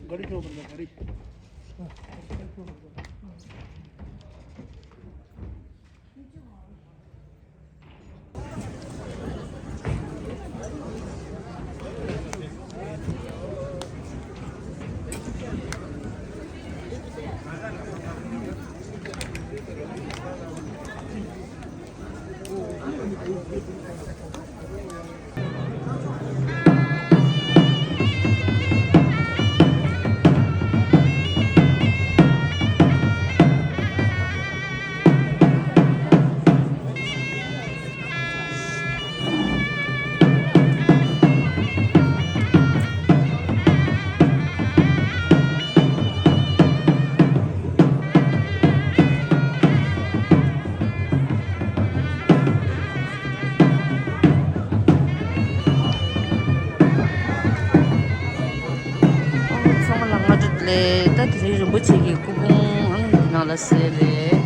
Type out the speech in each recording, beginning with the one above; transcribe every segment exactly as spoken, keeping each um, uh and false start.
ག་རེ་ཁྱོད་པར་ག་རེ། ཚང་མ་ལ་སྔ་དྲོ་བདེ་ལེགས། ད་དེ་རིང་རིན་པོ་ཆེ་གི་སྐུ་ཕུང་ཨང་འདི་ནང་ལ་གསལ་རེད།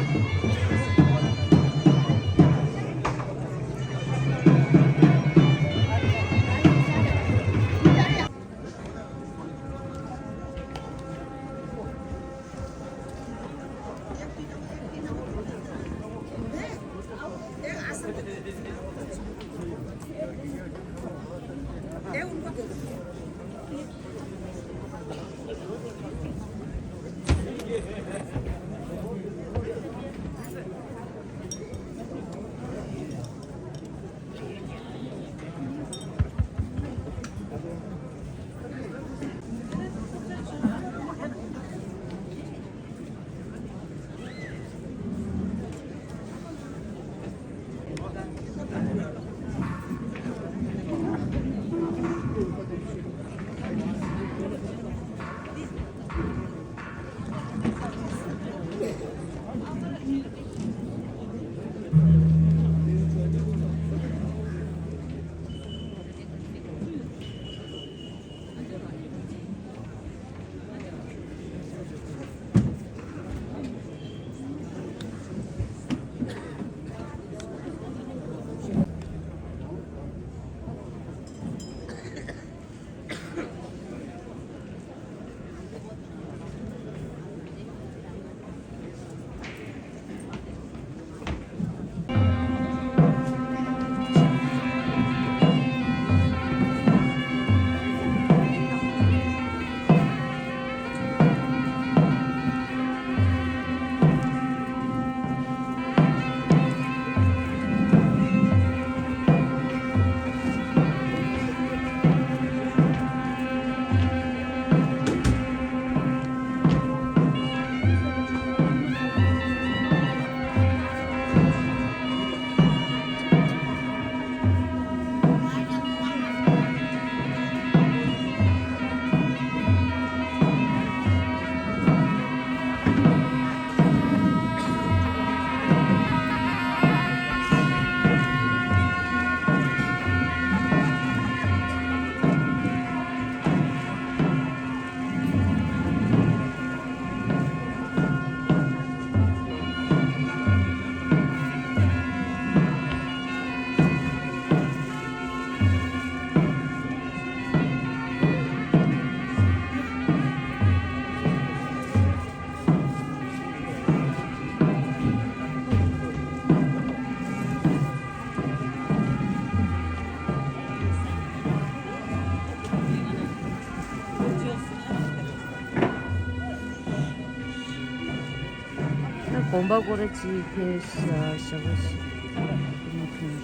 ད་དགོན་པ་སྐོར་ར་ཅིག་ཕེབས་ཤག་ཞག་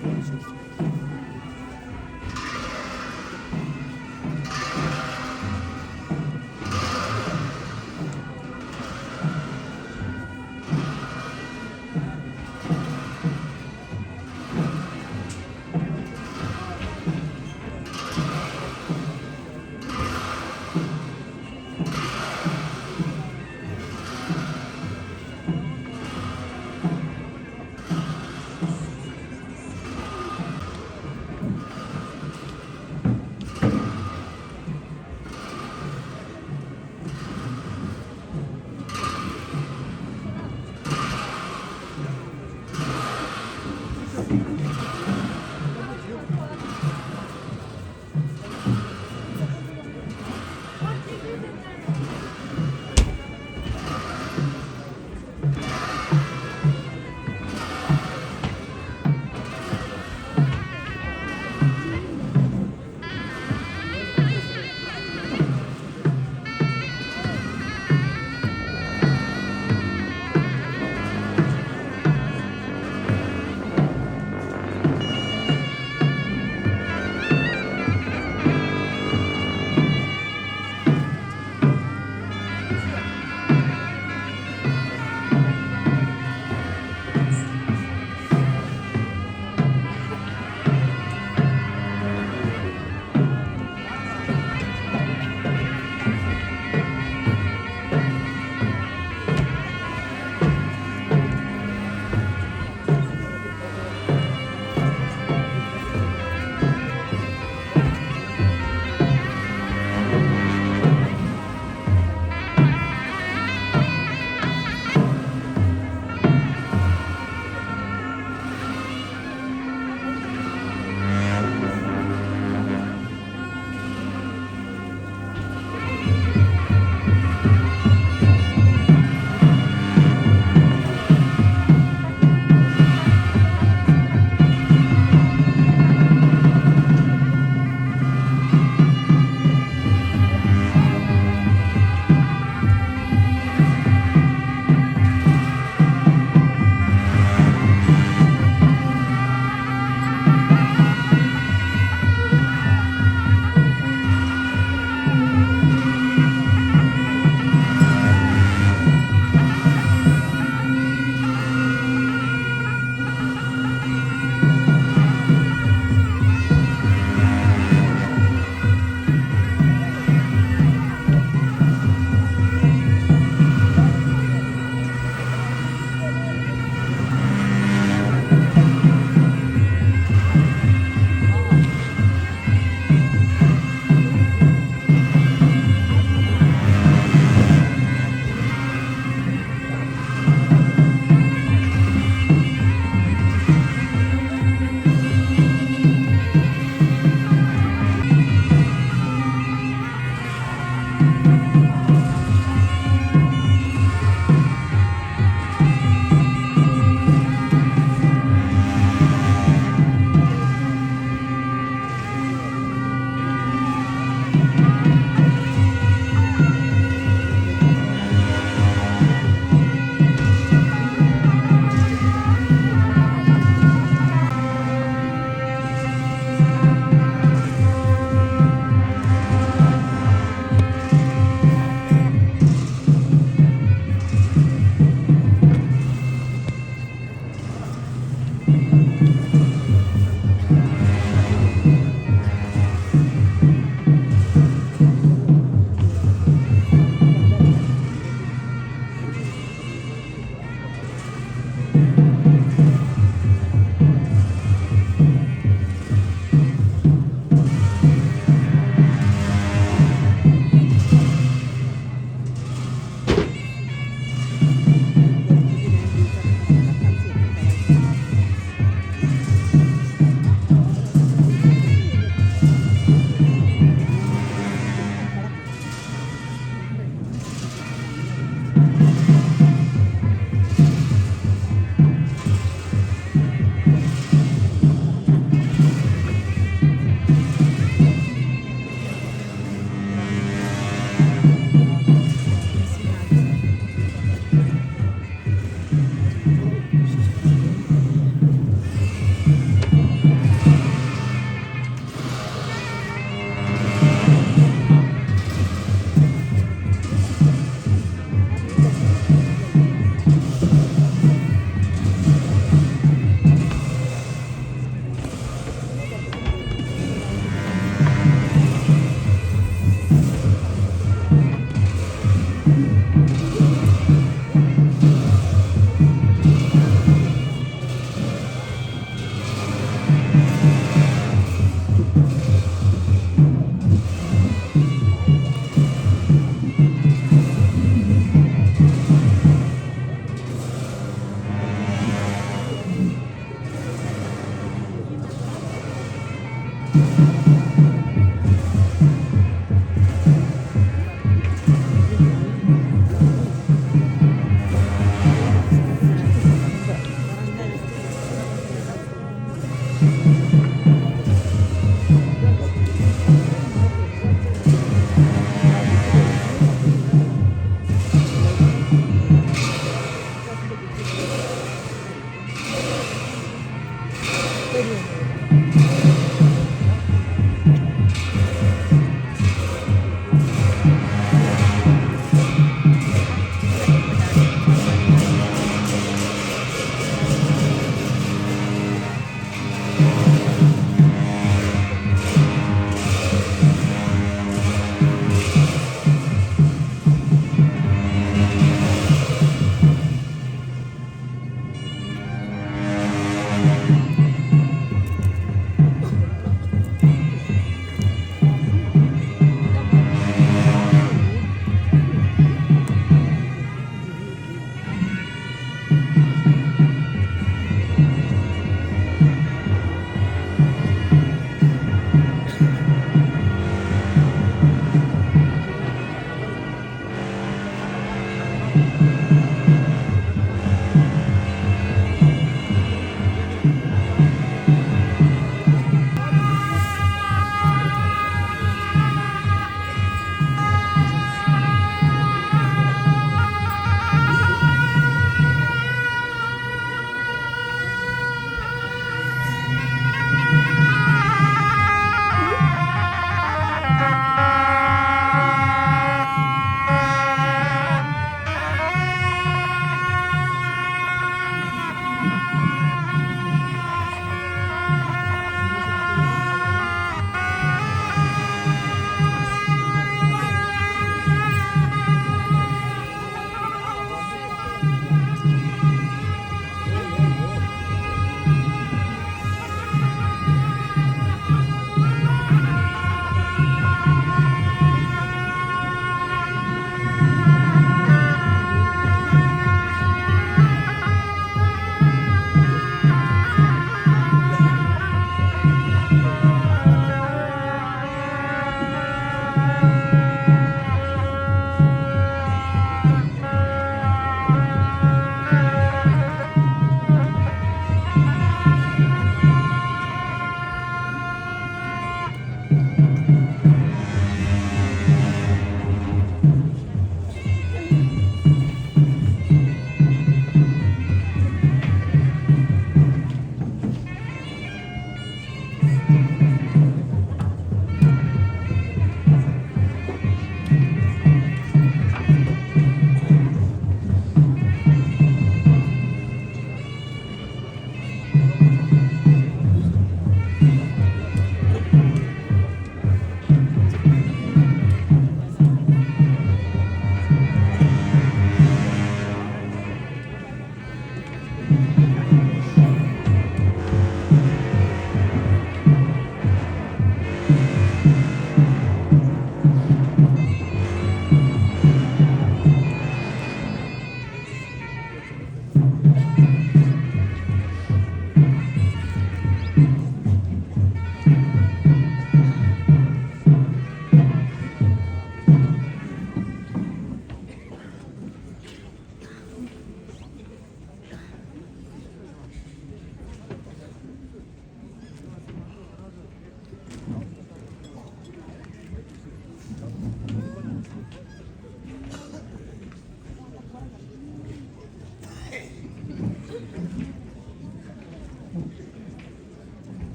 པོ་ཞིག་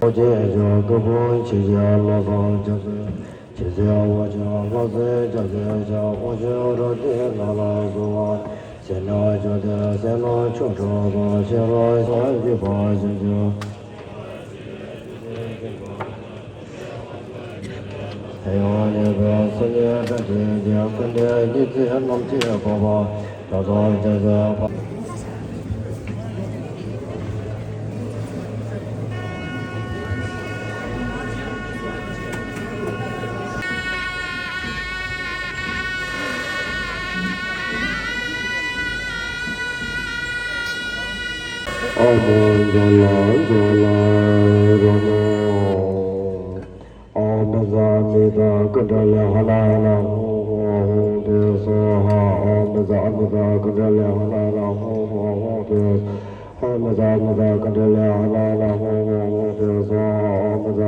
ཨོ་རྒྱན་ཞབས་ཀྱི་དཔུང་ཆེ་ཞབས་བློ་བཟང་རྒྱ་མཚོ། ཆེ་ཚེ་དབང་ཕྱུག་ལྷ་སྲས་རྒྱ་མཚོའི་ཞབས། དབང་ཕྱུག་རབ་འབྱམས་ནག་ལ་བཟུང་བ། ཞེ་ན་ཆོས་སྡེ་སྲས་ནོར་ཆོས་གྲགས་དང་། ཤེས་རབ་ཞབས་ཀྱི་དཔུང་ཆེ་ཞབས། ཡང་ཉེ་བའི་སེམས་ཉིད་དྲན་ཅིང་། སྐུ་འདྲའི་ཉི་ཚེ་རྣམས་ཀྱིས་བསྐོར་བ། ད་ལྟ་བྱ་བའི་བར། ཨོཾ་ཛྭ་ལ་ཛྭ་ལ་ར་མ། ཨོཾ་ཛཿ་མི་ཛཿ་ཀུན་ཌ་ལི་ཧ་ན་ཧ་ན་ཧཱུྃ་ཧཱུྃ་ཧཱུྃ་ཏེ་སྭཱ་ཧཱ། ཨོཾ་ཛཿ་མི་ཛཿ་ཀུན་ཌ་ལི་ཧ་ན་ཧ་ན་ཧཱུྃ་ཧཱུྃ་ཏེ་སྭཱ་ཧཱ། ཨོཾ་ཛཿ་མི་ཛཿ་ཀུན་ཌ་ལི་ཧ་ན་ཧ་ན་ཧཱུྃ་ཧཱུྃ་ཧཱུྃ་ཏེ་སྭཱ་ཧཱ། ཨོཾ་ཛཿ་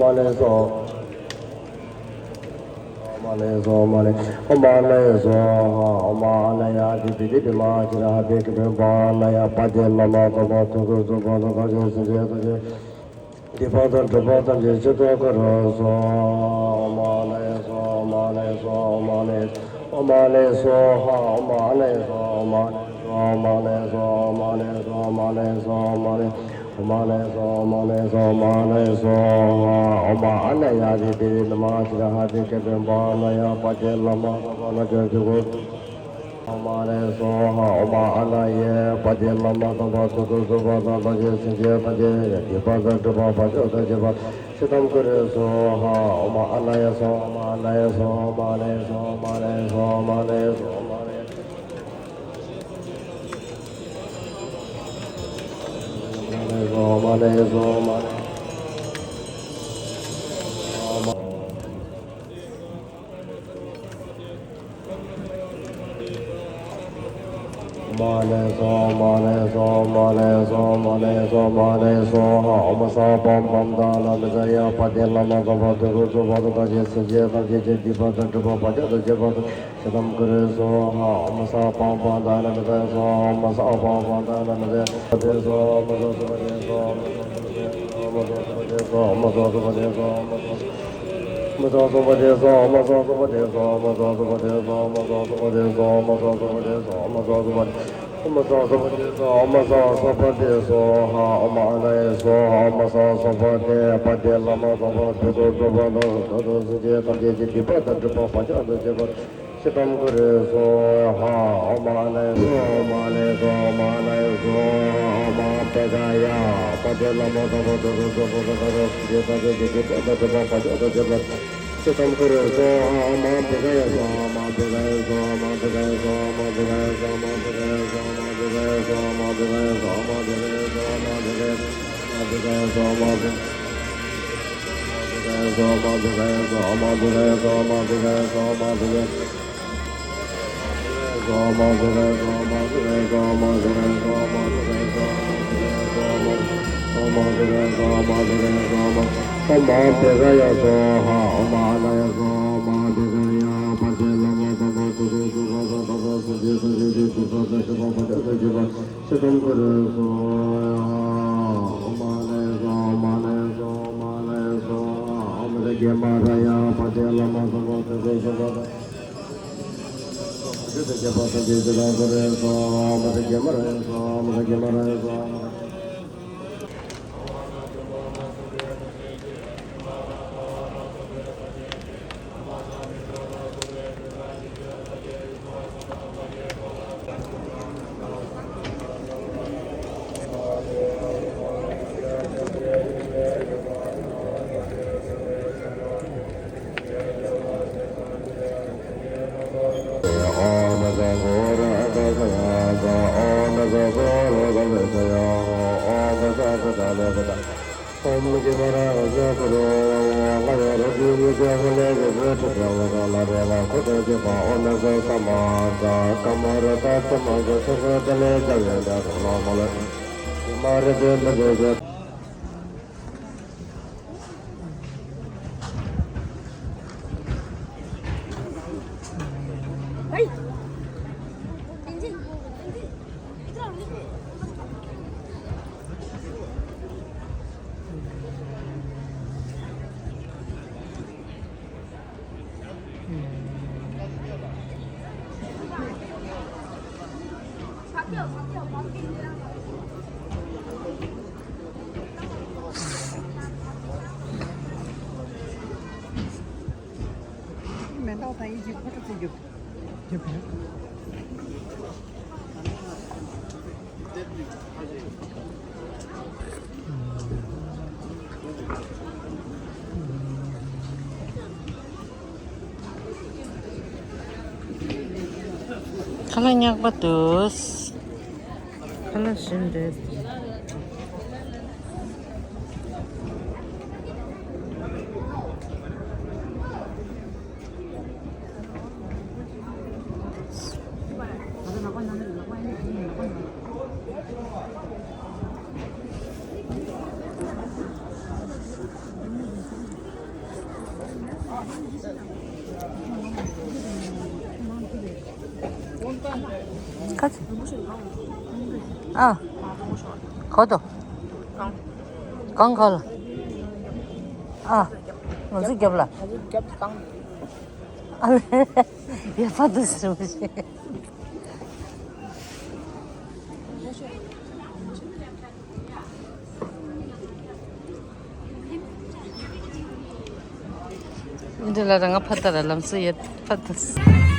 མ་ཎི་སྭཱ་ཧཱ། ཨོཾ་མ་ཎི་སྭཱ་ཧཱ། ཨོཾ་མ་ཎི་སྭཱ་ཧཱ། ཨོཾ་ཨ་ཎཱ་ཡ་ཨ་ཏི་པི་ཏི་བི་མ་ཧཱ་ཙི་ར་ཧ་ཏི་ཀ་པི་ཝ་ཨ་ཎཱ་ཡ་པ་ཏི་ལ་མ་ཏ་པ་ཐུ་གུ་སུ་པ་ཏ་ཏ་གི་སི་ཇེ་ཏ་གི་སྡིག་པ་དང་སྒྲིབ་པ་ཐམས་ཅད་ཕྱིར་བཟློག་ག་ར་སྭཱ་ཧཱ། ཨོཾ་ཨ་ཎཱ་ཡ་སྭཱ་ཧཱ། ཨོཾ་ཨ་ཎཱ་ཡ་སྭཱ་ཧཱ། ཨོཾ་ཨ་ཎཱ་ཡ་སྭཱ་ཧཱ། ཨོཾ་ཨ་ཎཱ་ཡ་སྭཱ་ཧཱ། ཨོཾ་ཨ་ཎཱ་ཡ་སྭཱ་ཧཱ། ཨོཾ་ཨ་ཎཱ་ཡ་སྭཱ་ཧཱ། ཨོཾ་ཨ་ཎཱ་ཡ་སྭཱ་ཧཱ། ཨོཾ་ཨ་ཎཱ་ཡ་སྭཱ་ཧཱ། ཨོཾ་ཨ་ཎཱ་ཡ་སྭཱ་ཧཱ། ཨོཾ་ཨ་ཎཱ་ཡ་སྭཱ་ཧཱ། ཨོཾ་ཨ་ཎཱ་ཡ་སྭཱ་ཧཱ། ཨོཾ་ཨ་ཎཱ་ཡ་སྭཱ་ཧཱ། ཨོཾ་ཨ་ཎཱ་ཡ་སྭཱ་ཧཱ། ཨོཾ་ཨ་ཎཱ་ཡ་ཨ་ཏི་པི་ཏི་བི་མ་ཧཱ་ཙི་ར་ཧ་ཏི་ཀ་པི་ཝ་ཨ་ཎཱ་ཡ་པ་ཏི་ལ་མ་ཏ་པ་ཏ་ཐུ་གུ་སུ། ཨོཾ་མ་ཎི་སྭཱ་ཧཱ། ཨོཾ་ཨ་ཎཱ་ཡེ་པ་ཏི་ལ་མ་ཏ་པ་ཐུ་གུ་སུ་པ་ཏ་ཏ་གི་སི་ཇེ་ཏ་གི་སྡིག་པ་དང་སྒྲིབ་པ་ཕར་ཕྱོགས་ཐམས་ཅད་ཕྱིར་བཟློག་ག་ར་སྭཱ་ཧཱ། ཨོཾ་ཨ་ཎཱ་ཡ་སྭཱ་ཧཱ། ཨོཾ་ཨ་ཎཱ་ཡ་སྭཱ་ཧཱ། ཨོཾ་མ་ཎི་སྭཱ་ཧཱ། ཨོཾ་མ་ཎི་སྭཱ་ཧཱ། ཨོཾ་མ་ཎི་སྭཱ་ཧཱ། ཨོཾ་མ་ཎི་སྭཱ་ཧཱ། ཨོཾ་མ་ཎི་སྭཱ་ཧཱ། ཨོཾ་མ་ཎི་སྭཱ་ཧཱ། མ་ཎི་སྭཱ་ཧཱ། མ་ཎི་སྭཱ་ཧཱ། མ་ཎི་སྭཱ་ཧཱ། མ་ཎི་སྭཱ་ཧཱ། ཨོཾ་ས་པཱ་ཧཱ་པཱ་དྷ་ན་མི་ཙ་ཡ་པ་ཏི་ལ་མ་ཙ་པ་ཏི་རུ་ཙུ་པ་ཏི་ཏ་ཅི་སུ་ཅི་ཏ་ཅི་ཅི་ཏི་པ་ཏ་ཏི་པ་པ་ཅ་ཏ་ཅི་པ་ཏ། ཤི་ཏམ་ཀུ་རུ་སྭཱ་ཧཱ། ཨོཾ་ས་པཱ་ཧཱ་པཱ་དྷ་ན་མི་ཙ་ཡ་སྭཱ་ཧཱ། ཨོཾ་ས་པཱ་ཧཱ་པཱ་དྷ་ན་མི་ཙ་ཡ་སྭཱ་ཧཱ། ཨོཾ་ས་སུ་པ་ཏི་སྭཱ་ཧཱ། ཨོཾ་ས་སུ་པ་ཏི་སྭཱ་ཧཱ། ཨོཾ་ས་སུ་པ་ཏི་སྭཱ་ཧཱ། ཨོཾ་ས་སུ་པ་ཏི་སྭཱ་ཧཱ། ཨོཾ་ས་སུ་པ་ཏི་སྭཱ་ཧཱ། ཨོཾ་ས་སུ་པ་ཏི་སྭཱ་ཧཱ། ཨོཾ་ས་སུ་པ་ཏི་སྭཱ་ཧཱ། ཨོཾ་ས་སུ་པ་ཏི་སྭཱ་ཧཱ། ཨོཾ་ས་སུ་པ་ཏི་སྭཱ་ཧཱ། ཨོཾ་ས་སུ་པ་ཏི། ཨོཾ་ས་སུ་པ་ཏི་སྭཱ་ཧཱ། ཨོཾ་ས་སུ་པ་ཏི་སྭཱ་ཧཱ། ཨོཾ་ཨ་ཎཱ་ཡ་སྭཱ་ཧཱ། ཨོཾ་ས་སུ་པ་ཏི་པ་ཏི་ལ་མ་ཙ་པ་ཏི་རུ་ཙུ་པ་ཏི་ཏ་ཏི་སུ་ཅི་ཏ་ཅི་ཅི་ཏི་པ་ཏ་ཏི་པ་པ་ཅ་ཏ་ཅི་པ། ཤི་ཏམ་ཀུ་རུ་སྭཱ་ཧཱ། ཨོཾ་ཨ་ཎཱ་ཡ་སྭཱ་ཧཱ། ཨོཾ་ཨ་ཎཱ་ཡ་སྭཱ་ཧཱ། ཨོཾ་ཨ་ཎཱ་ཡ་སྭཱ་ཧཱ། ཨོཾ་པེ་ཛ་ཡ་པ་ཏི་ལ་མ་ཙ་པ་ཏི་རུ་ཙུ་པ་ཏི་ཏ་ཏི་སུ་ཅི་ཏ་ཅི་ཏི་པ་ཏ་ཏི་པ་པ་ཅ་ཏ་ཅི་པ། ཤི་ཏམ་ཀུ་རུ་སྭཱ་ཧཱ། ཨོཾ་པེ་ཛ་ཡ་སྭཱ་ཧཱ། ཨོཾ་པེ་ཛ་ཡ་སྭཱ་ཧཱ། ཨོཾ་པེ་ཛ་ཡ་སྭཱ་ཧཱ། ཨོཾ་པེ་ཛ་ཡ་སྭཱ་ཧཱ། ཨོཾ་པེ་ཛ་ཡ་སྭཱ་ཧཱ། ཨོཾ་པེ་ཛ་ཡ་སྭཱ་ཧཱ། ཨོཾ་པེ་ཛ་ཡ་སྭཱ་ཧཱ། ཨོཾ་པེ་ཛ་ཡ་སྭཱ་ཧཱ། ཨོཾ་པེ་ཛ་ཡ་སྭཱ་ཧཱ། ཨོཾ་པེ་ཛ་ཡ་སྭཱ་ཧཱ། ཨོཾ་པེ་ཛ་ཡ་སྭཱ་ཧཱ། ཨོཾ་པེ་ཛ་ཡ་མེ་ཏོག་དང་ཡིད་ཀྱི་ཕོ་ཁྲ་ཚིག་རྒྱུ། རྒྱུ་བལ། ཁ་ལག་ཉག་པ་འདུག་ཁ་ལག་ཞིམ་རེད། ག་ཚོད། ཨ། གོ་དོ། གང་ག་ལ། ཨ། ང་ཚོ་རྒྱབ་ལ། ཨ་ལེ། ཡ་ཕ་དུ་སུ་ཞེས། འདི་ལ་རང་ང་ཕ་ད་ར་ལམ་སུ་ཡོད་ཕ་ད།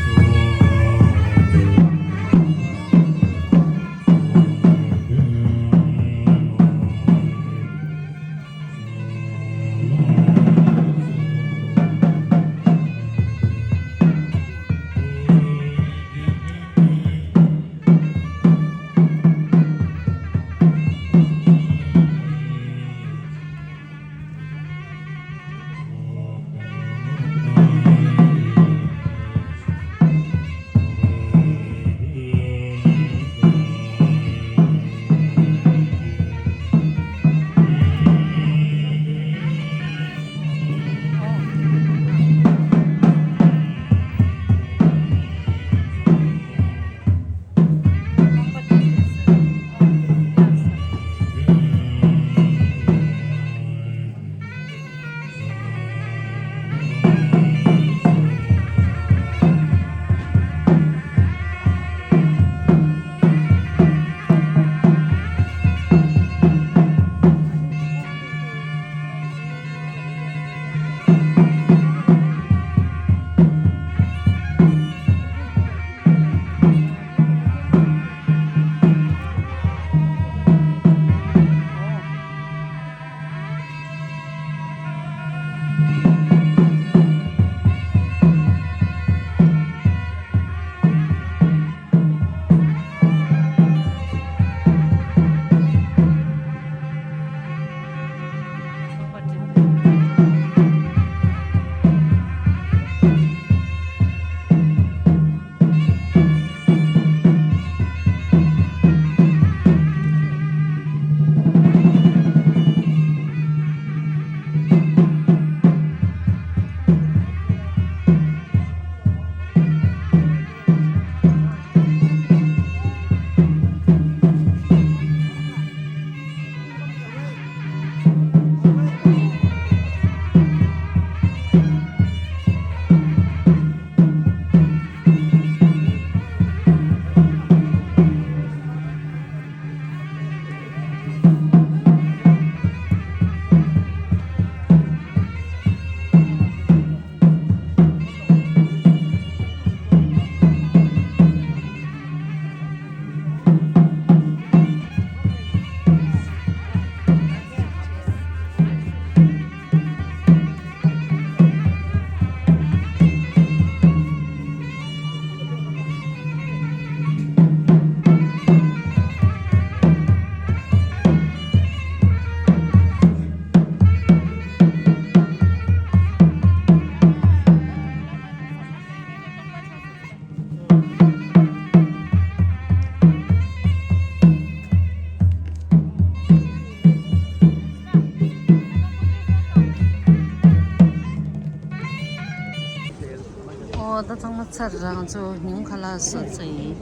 ད་ཚང་མ་ཚར། རང་ཚོ་ཉིན་ཁ་ལག་ཟ་ཚར་ཡིན།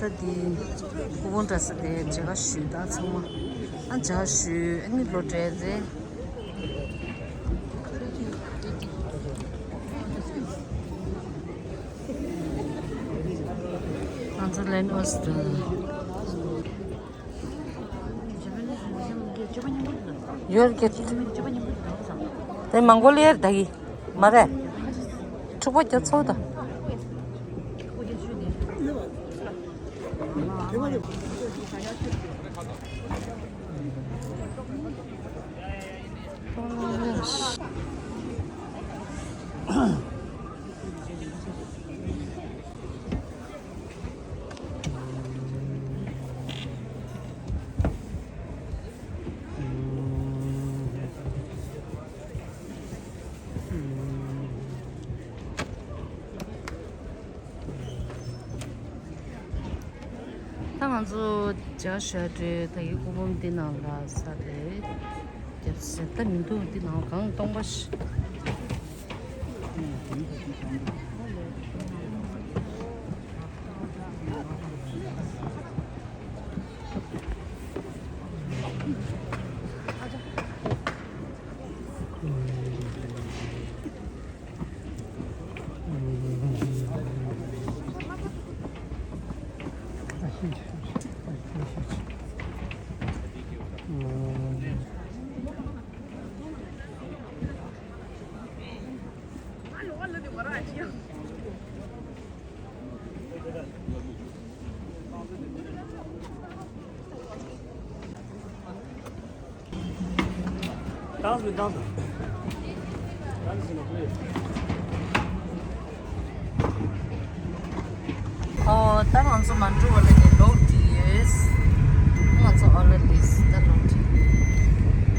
ད་འདི་སྐུ་ཕུང་འདྲ་ས་དེ་མཇལ་ཁ་ཞུས། ད་ཚང་མ་ཨ་མཇལ་ཁ་ཞུས། ཨ་ནི་ལོ་འདྲེས་རེད། ང་ཚོ་ལེན་ཨོ་སི་ཏྲེ་ལི་ཡ། ཡོད་ཀྱི། དེ་མོང་གོ་ལི་ཡར་ད་གི་མ་རེད། འཁྲུག་པ་རྒྱག་ཚོགས་ད། ད་ང་ཚོ་མཇལ་ཁ་ཞུ་འགྲོ། ད་ཡི་སྐུ་ཕུང་འདི་ནང་ལ་ས་རེད། རྒྱབ་ཟེར་ད་མི་འདུག་འདི་ནང་གང་སྟོང་པ་ཞིག་ཨོ། ད་ང་ཚོ་མ་འགྲོ་བ་ལ་ནི་ལོག་འགྲོ་ཡོད། ང་ཚོ་ཨོ་ལ་ལི།